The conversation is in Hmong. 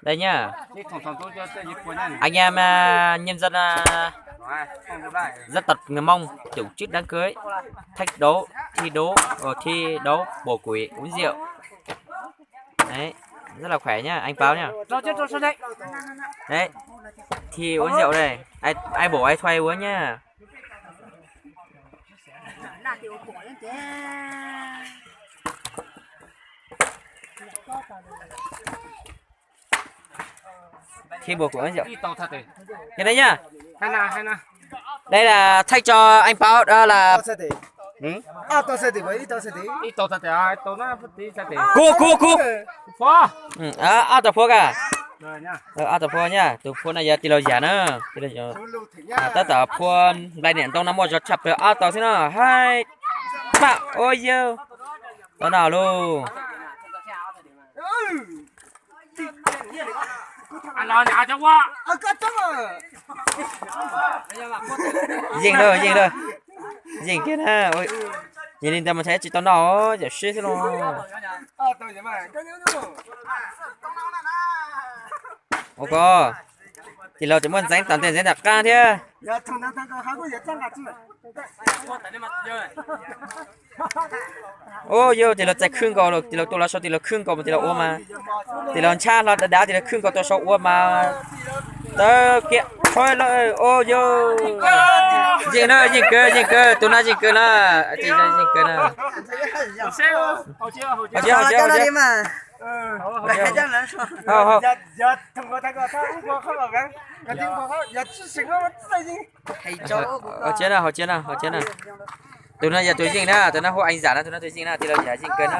Đây nhá. Anh em à, nhân dân à, dân tộc người Mông tổ chức đám cưới, thách đấu, thi đấu, ờ, thi đấu bầu cua uống rượu. Đấy, rất là khỏe nhá, anh Páo nhá. Đấy, thi uống rượu đây. Ai, ai bổ ai thuê uống nhá. Khi buộc của rượu. Như đấy nhá. Đây là thách cho anh Páo đó là. Cua, cua, cua. Phua. Ừ, đó, ob tug phua kìa. Ừ, ob tug phua nha. Tus phua no yog tij laug Yam na. Tij laug Yam. À, tab tom phua nplai niam ntoo no muaj zog tshaj plaws ob tug xwb no. Hai, ba, ua yau. Tau no lauj. Yeej lawm, yeej lawm. Yeej kiag na. Yog li ntawd mas ntshai tsis tau noj, yawm sib xwb los. Ua ko, tij laug tseem muaj ntxeev tom ntej ntxeev tom qab thiab. Ua yau, tij laug txais khwb nkaus, tij laug tua los sau tij laug khwb nkaus mas tij laug ua mas. Tij laug ntshab hlo dav dav tij laug khwb nkaus tua sau ua mas. Tawb kiag, ua yau. Yeej na, yeej kawg, yeej kawg, tus no yeej kawg na. Yeej kawg na. Hauv tsev, hauv tsev, hauv tsev. Hauv tsev na, hauv tsev na, hauv tsev na. Tus no yog tus yeej na, tus no hu Anh Giải na, tus no tus yeej na, tij laug Yam yeej kawg na.